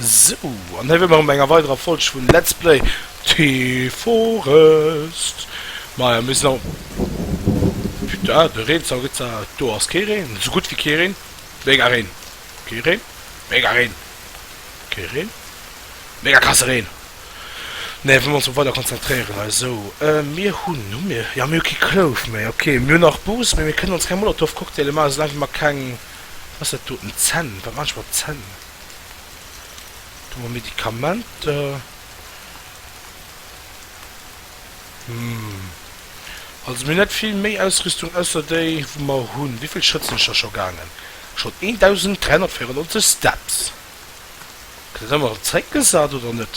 Sou, an hei wier mer erëm bei enger weiderer Folg vun Let's Play T-Forest. Maja, mir sinn am... Putain, de Reen zwar gëtt zwar... Do ass kee Reen, sou gutt wéi kee Reen. Mega Reen. Kee Reen. Mega Reen. Kee Reen. Mega krasse Reen. Nee, wëll mer ons mol weider konzentréieren hei. Sou, mir hunn... Hu mir... Jo, mir hu kee Clove méi. Ok, mir hunn nach Booze, mee mir kënnen ons keng Molotow-Cocktaile maachen, soulaang wéi mer keng... Wat ass dat doten? Zänn? Wat maan ech mat Zänn? Do hu mer Medikamenter. Hm. Also mir hunn net vill méi Ausrüstung ausser déi wou mer hunn. Wéivill Schrëtt sinn ech da scho gaangen? Schonn 1394 Steps. Gëtt dat ëmmer erëm zréckgesat oder net?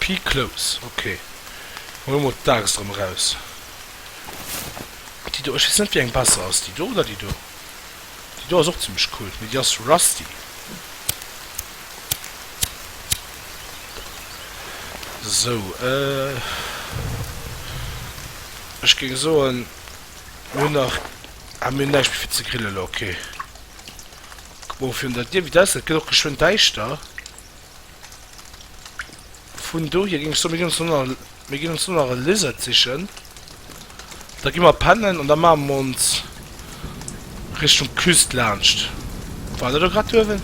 Pee close, ok. Huele mol d'Aaxt erëm eraus. Déi do, ech weess net wéi eng besser ass, déi do oder déi do? Déi do ass och zimmlech cool, mee déi ass rusty. Sou, ech géing soen, mir hunn nach, ah mir hunn näischt méi fir ze grillen elo, ok. Kuck mol virun der Dier wéi dat ausgesäit, et gëtt och geschwënn däischter. Vun dohier géing ech soen, mir ginn ons elo nach, mir ginn ons elo nach e Lizard sichen. Da gi mer pennen an da maache mer ons Richtung Küst laanscht. War der do grad uewen?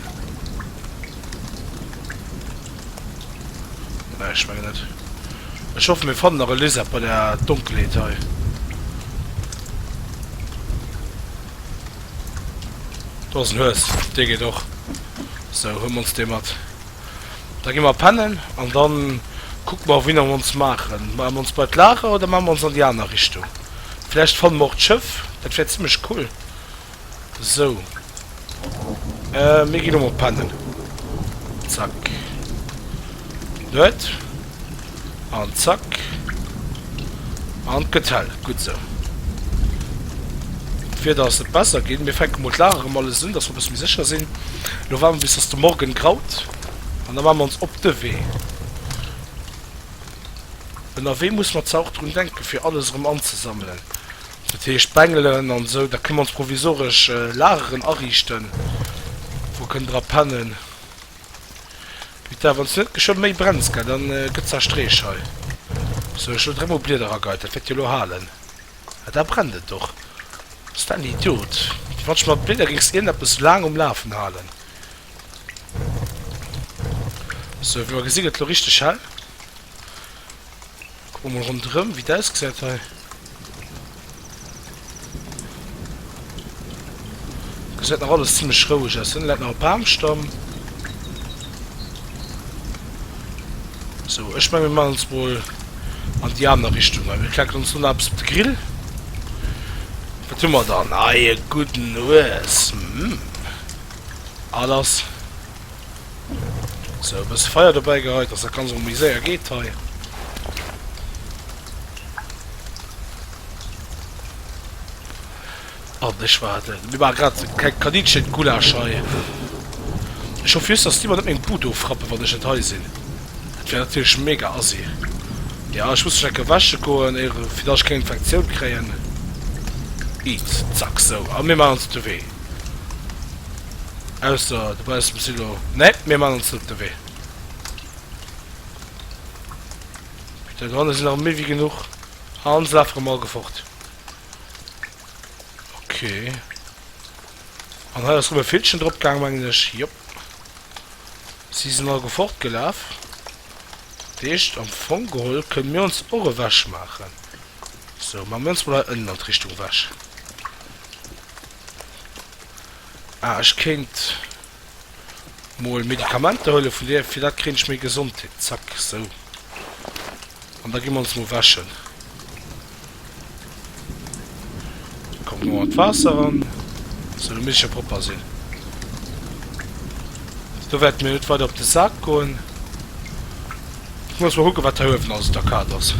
Nee, ech mengen net. Ech hoffen, mir fannen nach e Lizard bei der Donkelheet hei. Do ass en Hues, dee geet och. Sou, huele mer ons dee mat. Da gi mer pennen an dann kucke mer wouhinner mer ons maachen. Maache mer ons bei d'Lager oder maache mer ons an déi aner Richtung? Vläicht fanne mer och d'Schëff, dat wär zimmlech cool. Sou, mir ginn elo mol pennen. Zack. Nuet. An zack. An et gëtt hell. Gutt sou. D'Wieder ass net besser ginn. Mir fänke mol d'Lager erëm alles un, dass mer e bësse méi sécher sinn. Elo waarde mer bis dass de Morgen graut an da maache mer ons op de Wee. Ënnerwee musse mer zwar och drun denken, fir alles erëm anzesammelen. Dat heescht Bengelen an esou. Da kënne mer ons provisoresch Lageren ariichten, wou kënnen dra pennen. Putain, wanns du net geschwënn méi brenns, gell, dann gëtt zwar Streech hei. Sou, ech hu lo dräimol Blieder ageit, dat wäert jo lo halen. Ah, da brennt et och. Bass du en Idiot? Wéi wann ech mat Blieder géings iergendeppes laang um Lafen halen. Sou, wéi mer gesi gëtt lo richteg hell. Kucke mer mol ronderëm, wéi et ausgesäit hei. Gesäit nach alles zimmlech roueg aus. Hënne läit nach e Bamstamm. Sou, ech mengen mir maachen ons mol an déi aner Richtung hei. Mir klecken ons do nach eppes op de Grill. Wat hu mer dann? Ei, e gudden Hues. Mmh. A lass. Sou, e bësse Feier dobäi geheit, dass dat Ganzt och méi séier geet hei. An ech waarden. Mir maache grad e klenge Kaninchengulasch hei. Ech hoffe just, dass déi mer net meng Bud ofrappen, wann ech net hei sinn. Dat wär natierlech mega assi. Ja, ech muss mech enke wäsche goen, éier, fir dass ech keng Infektioun kréien. Eat, zack, sou. A mir maachen ons op de Wee. Ausser dobausse muss si lo. Nee, mir maachen ons net op de Wee. Putain, dohanne sinn nach méi wéi genuch. An se lafe rëm all gefort. Ok. An hei ass rëm e Villchen drop gaang, mengen ech. Jop. Si sinn all gefort gelaf. Dat heescht, am Fong geholl kënne mir ons och ewech maachen. Sou, maache mir ons mol hei ënnen an d'Richtung ewech. Ah, ech kéint mol Medikamenter huelen, vun där, fir dat kréien ech méi Gesondheet. Zack, sou. An da gi mer ons mol wäschen. Komm, goe mer an d'Waasser eran. Sou, do misst ech jo propper sinn. Do wäerte mir net weider op de Sak goen. Ech muss mol kucken, wat hei uewen alles op der Kaart ass.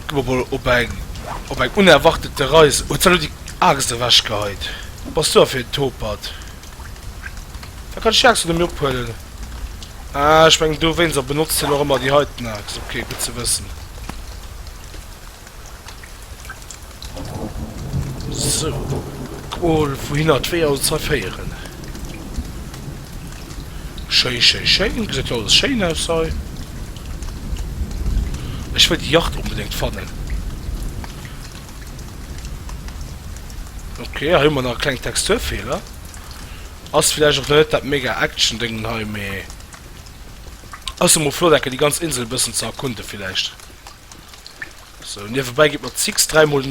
Gi mer mol op eng, op eng unerwartete Reise. Huet se elo déi Aaxt ewechgeheit? Wat bass du da fir en Topert? Da kann ech déi Aaxt net méi ophuelen. Ah, ech mengen dowéinster benotzt hien och ëmmer déi heiten Aaxt. Ok, gutt ze wëssen. Sou, kuck mol wouhinner d'Weeër ons hei féieren. Schéi, schéi, schéin. Gesäit jo alles schéin aus hei. Ech wëll déi Yacht onbedéngt fannen. Ok, hei hu mer nach e kleng Texturfeeler. Ass villäicht och net dat mega Action-Déngen hei, mee ass emol flott enke déi ganz Insel e bëssen ze erkunden villäicht. Sou, niewebäi geet mer d'Six dräimol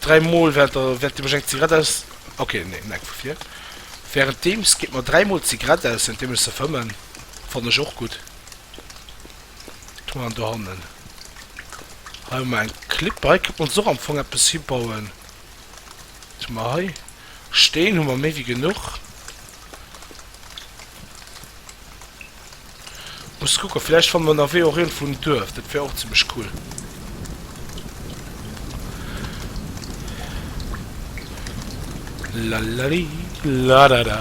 dräimol während der während deem ech eng Zigarett aus ok, nee, eng vu vir. Währenddeems geet mer dräimol d'Zigarett aus während deem ech se fëmmen. Fannen ech och gutt. Wat hu mer dann dohannen? Hei hu mer eng Klipp. Hei kéint mer ons och am Fong eppes hibauen. Wat hu mer hei? Steen hu mer méi wéi genuch. Muss kucken, villäicht fanne mer ënnerwee och iergendwou en Duerf, dat wär och zimmlech cool. Lalali ladada.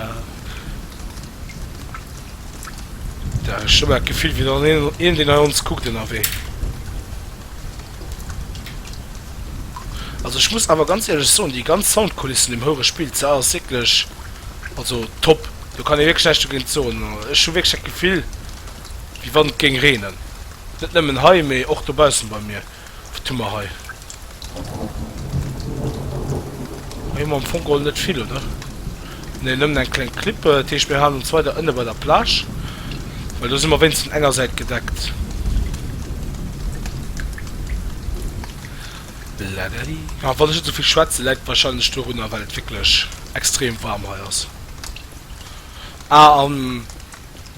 Da ech hu ëmmer dat Gefill wéi wann iergendeen hei ons kuckt ënnerwee. Also ech muss awer ganz éierlech soen, déi ganz Soundkulissen deem houere Spill ze ass wierklech also top. Do kann ee wierklech näischt dogéint soen. Ech hu wierklech dat Gefill wéi wann et géing reenen. Net nëmmen hei, mee och dobaussen bei mir. Wat hu mer hei? Hei hu mer am Fong geholl net vill, oder? Nee, nëmmen eng kleng Klippe. Dat heescht mir halen ons weider ënne bei der Plage, well do si mer wéinst vun enger Säit gedeckt. A wann ech net esou vill schwätzen, läit et warscheinlech dorunner, well et wierklech extrem waarm hei ass. Ah, an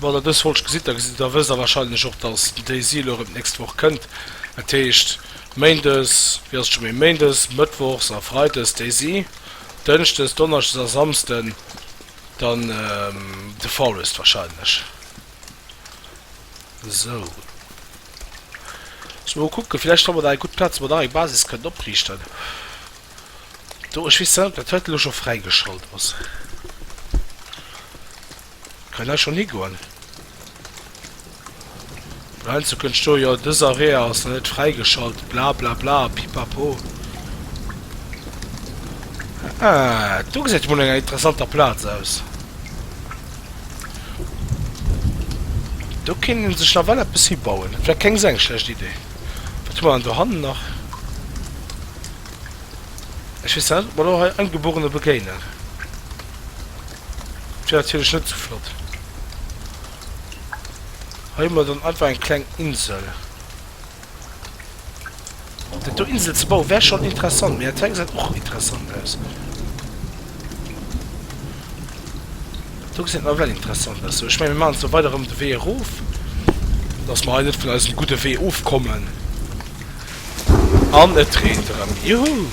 wann der dës Folg gesitt, da gesitt, da wësst der warscheinlech och, dass den DayZ elo erëm d'nächst Woch kënnt. Dat heescht, Méindes, wéi ass et scho méi, Méindes, Mëttwochs a Freides DayZ, Dënschdes, Donneschdes a Samsden dann The Forest warscheinlech. Sou. Muss mol kucken, villäicht fanne mer da eng gutt Plaz, wou mer nach eng Basis kënnen opriichten. Do, ech weess net, ob dat heite lo scho fräigeschalt ass. Kann hei schonn higoen. Well heiansdo kënnt stoen, jo dës Area ass nach net fräigeschalt, bla bla bla pipapo. Ah, do gesäit mol no enger interessanter Plaz aus. Do kéint een sech nawell eppes hibauen. Dat wär keng esou eng schlecht Idee. Wat hu mer dann dohannen nach? Ech weess net, ob mer elo hei Eingeborene begéinen. Dat wär natierlech net esou flott. Hei hu mer dann einfach eng kleng Insel. Dat do Insel ze bauen wär schon interessant, mee dat hei gesäit och interessant aus. Dat do gesäit nawell interessant aus. Sou, ech mengen mir maachen elo weider erëm de Wee erof, dass mer hei net vun eisem gudde Wee ofkommen. An et reent erëm, juhu!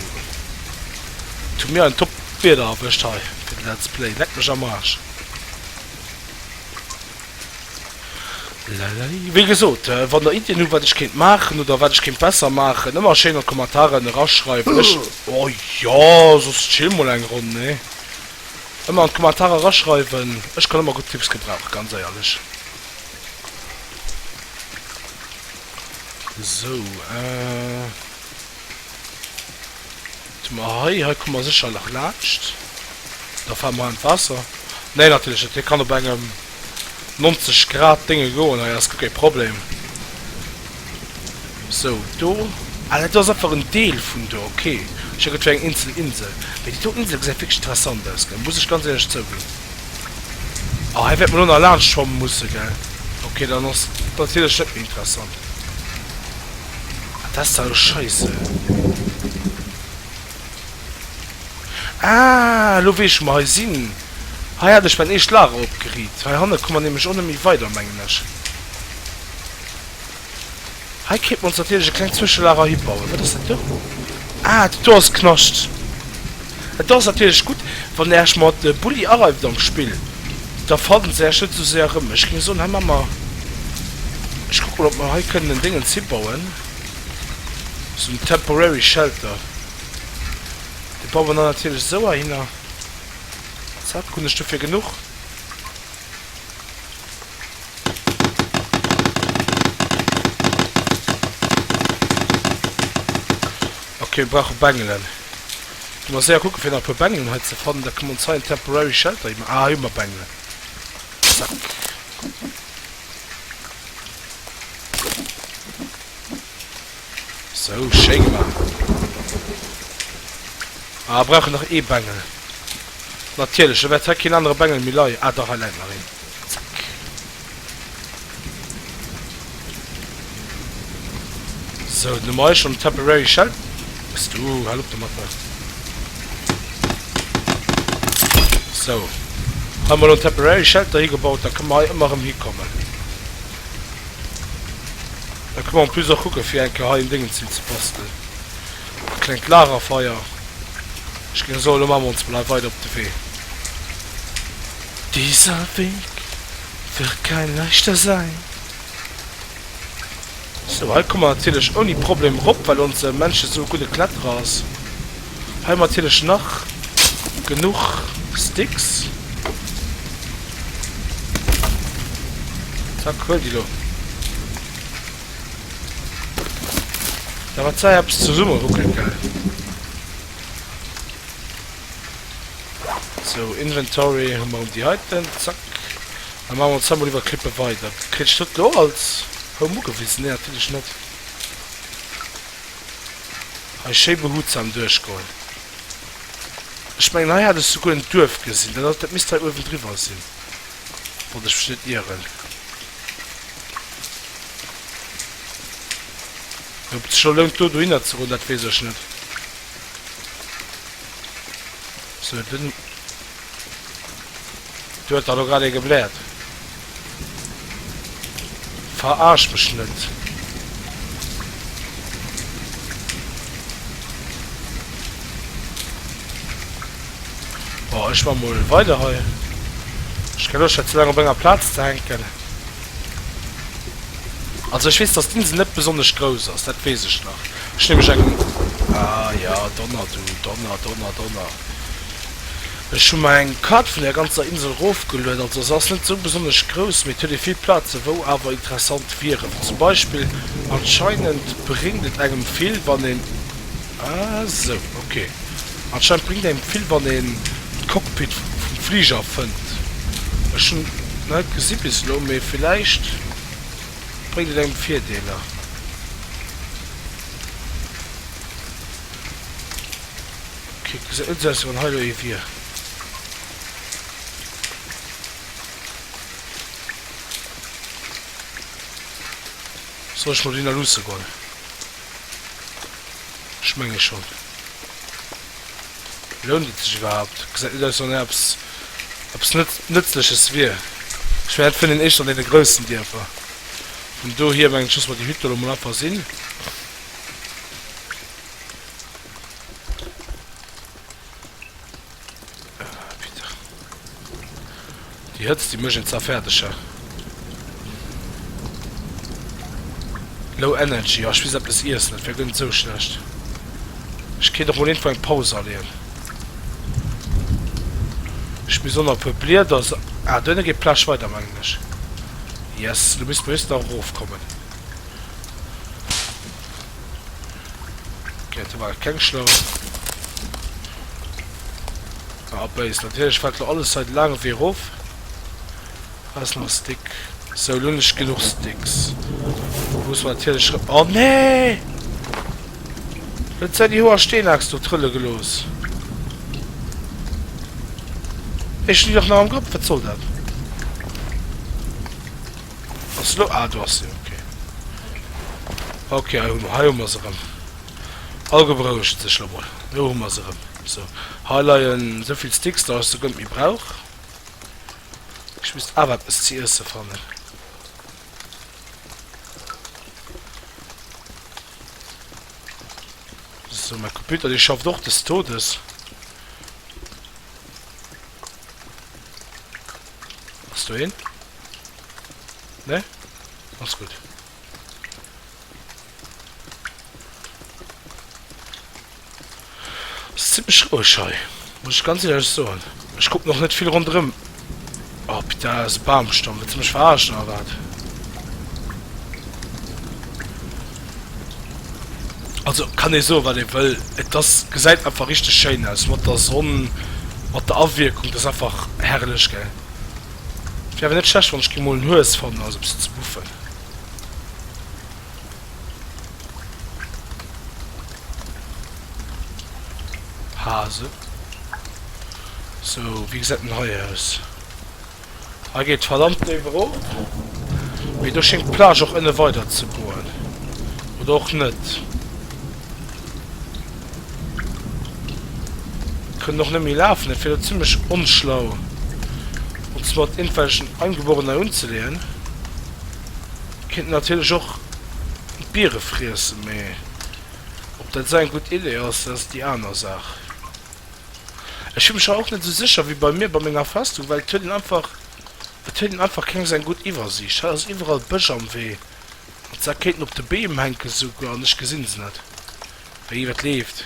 Et hu mir en top Wieder erwëscht hei fir de Let's Play, leck mech am Aarsch. Wéi gesot, wann der Iddien hutt, wat ech kéint maachen oder wat ech kéint besser maachen, ëmmer schéin an d'Kommentaren eraschreiwen. Ech, oh jo, soss chill mol eng Ronn, nee? Ëmmer an d'Kommentarer eraschreiwen, ech kann ëmmer gutt Tipps gebrauchen, ganz éierlech. Sou, äh. Wat hu mer hei? Hei komme mer sécher nach laanscht. Da fale mer an d'Waasser. Nee, natierlech net. Hie kann op engem 90 Grad Dénge goen. Hei ass guer kee Problem. Sou, do. Ah, dat do ass einfach en Deel vun do. Okay. Ech denken, et wär eng eenzel Insel. Mee déi do Insel gesäit wierklech interessant aus, gell? Muss ech ganz éierlech zouginn. Ah, hei wäerte mer elo nach laanscht schwamme musse, gell? Okay, dann ass et natierlech net méi interessant. Dat ass dach elo Scheisse. Ah, elo weess ech wou mer hei sinn. Hei hat ech mäin eescht Lager opgeriit. Hei hanne komme mer nämlech och net méi weider, mengen ech. Hei kéinte mer ons natierlech e klengt Zwëschelager hibauen. Wat ass dat do? Ah, dat do ass Knascht. Dat do ass natierlech gutt, wann der Iech mat Bulli areift am Spill, da fannen se Iech net esou séier erëm. Ech géing soen, hei maache mer, ech kucke mol, ob mer hei kënnen en Déngens hibauen, esou en temporary shelter. Dee baue mer dann natierlech esou heihinner. Zack, hunn ech dofir genuch? Ok, mir brauche Bengelen. Gi mer séier kucken fir nach e puer Bengelen hei ze fannen. Da kënne mer ons hei en temporary shelter hi maachen. Ah, hei hu mer Bengelen. Zack. Sou, schéi gemaach. Ah, brauchen nach ee Bengel. Natierlech, da wäert hei keen anere Bengel méi leien. Ah dach, hei läit nach een. Zack. Sou, dann hu mer hei schonn Temporary Shelter. Bass du, hal op domatter. Sou, hei hu mer elo en Temporary Shelter higebaut, da kënne mer hei ëmmer erëm hikommen. Da kënne mer en plus och kucken, fir eng Kéier hei en Dingens hin ze bastelen. E klengt Lagerfeier. Ech géing soen, elo maache mer ons mol hei weider op de Wee. Dieser Weg wird kein leichter sein. Sou, hei komme mer natierlech ouni Problem rop, well onse Männche sou e gudde Kletterer ass. Hei hu mer natierlech nach genuch Sticks. Zack, huel déi do. Da wat sei eppes zesummeruckelt, gell? Sou, Inventory hu mer um déi heiten. Zack. Da maache mer ons hei mol iwwer d'Klippe weider. Kritt ech dat lo als Home ugewisen? Nee, natierlech net. Hei schéi behutsam duerchgoen. Ech mengen, hei hat ech souguer en Duerf gesinn. Dat, dat misst hei uewendriwwer sinn, wann ech mech net ieren. Ob et sech elo lount do dohinner ze goen, dat weess ech net. Sou, den. Do huet dach elo grad ee gebläert. Verarsch mech net. Bon, ech man mol weider hei. Ech keng Loscht hei ze laang op enger Plaz ze hänken. Also ech weess dass d'Insel net besonnesch grouss ass, dat weess ech nach. Ech hunn nämlech eng, ah ja, Donner du, Donner, Donner, Donner. Ech hu mer eng Kaart vun der ganzer Insel rofgeluet. Also se ass net sou besonnesch grouss, mee et huet ee vill Plaze wou awer interessant wieren. Wéi zum Beispill, anscheinend bréngt et engem vill wann een, ah sou, ok, anscheinend bréngt engem vill wann een d'Cockpit vum Fliger fënnt. Ech hunn et nach net gesi bis elo, mee villäicht bréngt et engem Virdeeler. Ok, gesäit net esou aus wéi wann hei elo ee wier. Soll ech mol dohinner luusse goen? Ech menge schonn. Lount et sech iwwerhaapt? Gesäit net aus wéi wann hei eppes eppes Nëtzleches wier. Ech mengen dat fënnt een éischter an deene groussen Dierfer. Vun dohier mengen ech, loosse mer déi Hütt do elo mol einfach sinn. Déi Hëtzt déi mécht een zwar fäerdeg he. Low Energy, oh ech misst eppes iessen, dat wär guer net sou schlecht. Ech kéint och mol iergendwou eng Paus aleeën. Ech misst och nach e puer Blieder sa, ah dohinne geet d'Plage weider mengen ech. Yes, lo misste mer just nach erofkommen. Okay, do war keng Schlang. Ah, béis. Natierlech fält lo alles hei de laange Wee erof. Hei ass nach e Stick. Sou, lo hunn ech genuch Sticks. Lo muss mer natierlech rëm... Oh, nee! Huet säi déi Hoer Steenaxt do trëlle gelooss. Ech hunn déi dach nach am Grapp. Wat soll dat? Ass se do? Ah, do ass se, ok. Ok, hei hu hei hu mer se erëm. All gebrouegt sech lo mol. Do hu mer se erëm. Sou, hei leien esou vill Sticks, datt ech se guer net méi brauch. Ech misst awer eppes ze iesse fannen. Sou, mäi Computer, dee schafft och des Todes. Ass do een? Ne? Ass gutt. Ass zimmlech roueg hei, muss ech ganz éierlech soen. Ech kucken och net vill ronderëm. Oh putain, ass e Bamstamm. Wëlls de mech verarschen oder wat? Also kann ee soen wat ee wëll, et ass, gesäit einfach richteg schéin aus mat der Sonn, mat der Awierkung, dat ass einfach herrlech gell. Wier awer net schlecht wann ech géing mol en Hues fannen also e bëssen ze buffen. Oase. Sou, wéi gesäit en hei aus? Hei geet verdammt déif erop. Mee do schéngt d'Plage och ënne weider ze goen. Oder och net. Kënnen och net méi lafen. Dat wier jo zimlech onschlau, ons mat iergendwellechen Eingeborenen hei unzeleeën. Kéinten natierlech och d'Biere friessen, mee ob dat esou eng gutt Idee ass, dat ass déi aner Saach. Ech fi mech hei och net esou sécher wéi bei mir bei menger Festung, well et huet een einfach, et huet een einfach keng esou eng gutt Iwwersiicht. Hei ass iwwerall Bësch am Wee an se kéinten op de Beem hänken esouguer an ech gesinn se net. Wéi, wat leeft?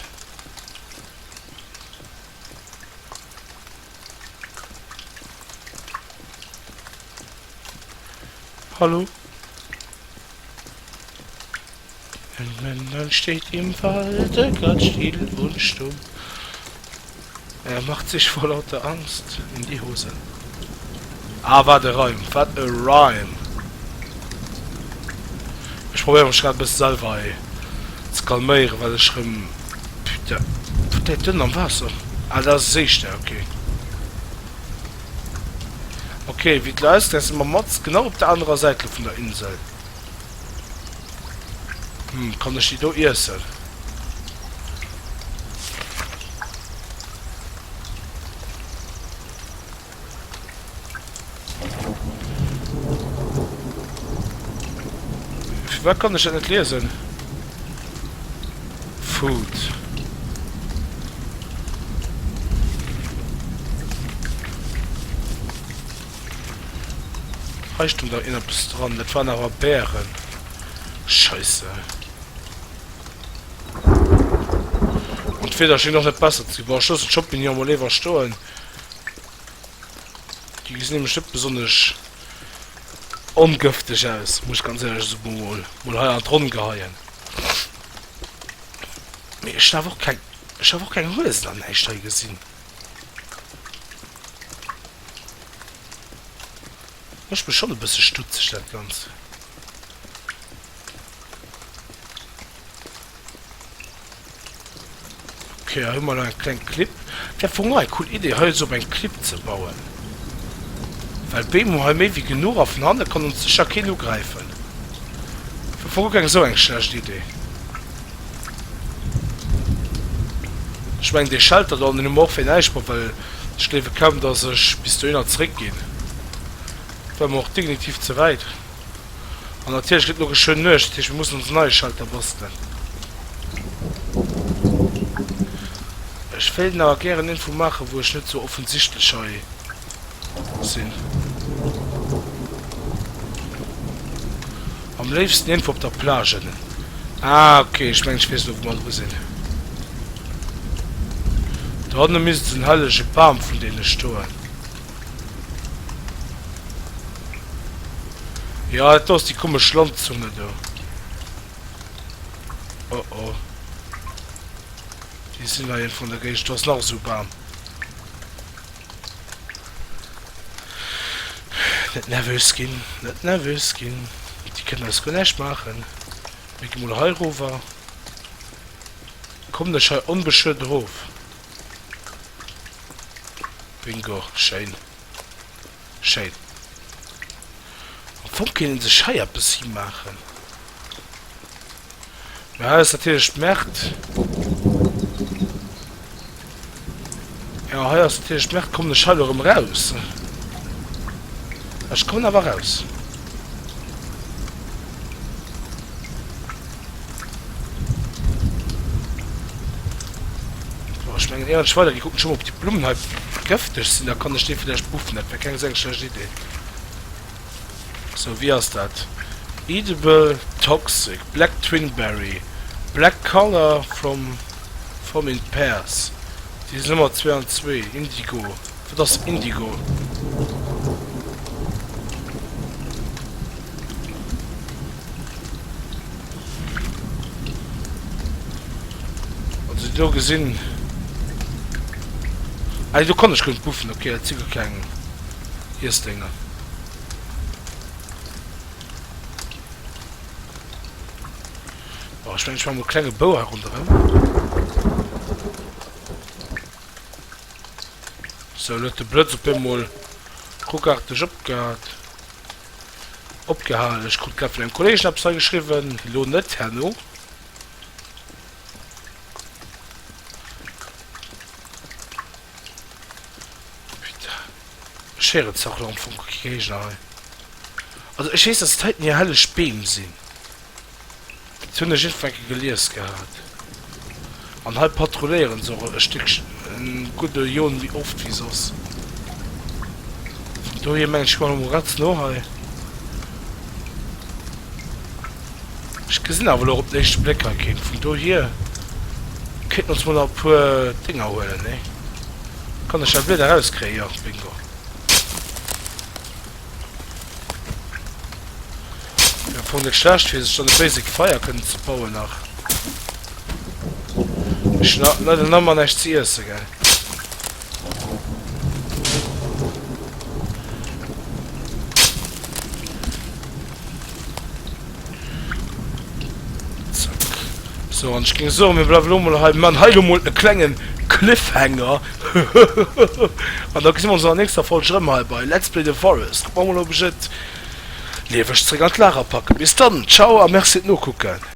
Hallo? Ein Männlein steht im Walde ganz still und stumm. Er macht sich vor lauter Angst in die Hose. Ah, wat e Reim, wat e Rhyme! Ech probéiere mech grad e bësse selwer hei ze calméieren, well ech rëm... Putain, wat läit dënn am Waasser? Ah, dat ass e Séistär, okay. Ok, wéi et elo ausgesäit, si mer mat genau op der anerer Säit elo vun der Insel. Hm, kann ech déi do iessen? Firwat kann ech dat net liesen? Food. Hei stung dach ierneppes dran. Dat waren awer Bären. Scheisse. An d'Wieder schéngt och net besser ze ginn. Bon, ech loossen d'Shopping hier emol éiwer stoen. Déi gesinn nämlech net besonnesch ongëfteg aus, muss ech ganz éierlech esou mol mol hei an d'Ronn geheien. Mee ech hunn awer och keng, ech hunn awer och keng Huesen an näischt hei gesinn. Mécht mech schonn e bësse stutzeg dat Ganzt. Ok, hei hu mer nach eng kleng Klipp. Dat wär am Fong och eng cool Idee, hei esou op eng Klipp ze bauen. Well Beem hu hei méi wéi genuch a vun hanne kann ons sécher keen ugräifen. Wär am Fong och keng esou eng schlecht Idee. Ech mengen dee Shelter do, an deen hu mer och fir näischt brauch, well ech gleewe kaum, dass ech bis dohinner zeréckginn. Dat wär mer och definitiv ze wäit. An natierlech gëtt elo geschwënn Nuecht, dat heescht mir mussen ons en neie Shelter bastelen. Ech wéilt awer gären iergendwou maachen, wou ech net sou offensichtlech hei sinn. Am léifsten iergendwou op der Plage ënnen. Ah ok, ech mengen ech weess elo wou mer dru sinn. Do hanne misst esou en hellege Bam vun deene stoen. Jo, dat do ass déi komesch Landzunge do. Oh oh. Déi sinn hei iergendwou an der Géigend. Do ass nach esou e Bam. Net nervös ginn, net nervös ginn. Déi kënnen eis guer näischt maachen. Mir gi mol hei erower. Kommen ech hei onbeschuet erof? Bingo, schéin. Schéin. Am Fong kéint een sech hei eppes himaachen. Mä hei ass natierlech d'Merd. Ja, hei ass natierlech d'Merd. Kommen ech hei elo erëm raus? Ech kommen awer raus. Bon, ech mengen, éier ech weiderginn, kucken ech emol, ob déi Blummen hei gëfteg sinn. Da kann ech déi villäicht buffen. Dat wär keng esou eng schlecht Idee. Sou, wéi ass dat? Edible, toxic, black twinberry, black color from, from in pairs. Déi sinn ëmmer zwee an zwee. Indigo. Wat ass Indigo? Also déi do gesinn... Ah, déi do kann ech guer net buffen. Okay, dat si guer keng Iessdénger. Bon, ech mengen, ech maache mol e klenge Bou hei ronderëm. Sou, elo huet de Blëtz op eemol ruckarteg opgehat. Opgehalen. Ech krut grad vun engem Kolleegen eppes hei geschriwwen. Elo net, herno. Putain. Ech héieren zwar och elo am Fong guer kee Géigner hei. Also ech weess, dass et heiten hier helleg Beem sinn. Dat hunn ech iergendwann eng Kéier gelies gehat. An hei patrulléieren se och e Stéckchen, e gudde Jon méi oft wéi soss. Vun dohier mengen ech, ech komme mol ganz no hei. Ech gesinn awer elo och op den éischte Bléck hei keen. Vun dohier kéinten ons mol nach e puer Dénger huelen, nee? Kann ech hei Blieder erauskréien? Jo, bingo. Wier am Fong net schlecht fir sech dann e Basic Fire kënnen ze bauen nach. Ech hunn leider nach ëmmer näischt ze iessen, gell. Zack. So, an ech géing soen, mir bleiwen elo mol hei, mir man hei elo mol e klengen Cliffhanger. An da gesi mer ons an der nächster Folg erëm hei bei Let's Play The Forest. Kucke mer mol, ob ech et lieweg zréck an d'Lager packen. Bis dann, ciao a merci fir d'Nokucken.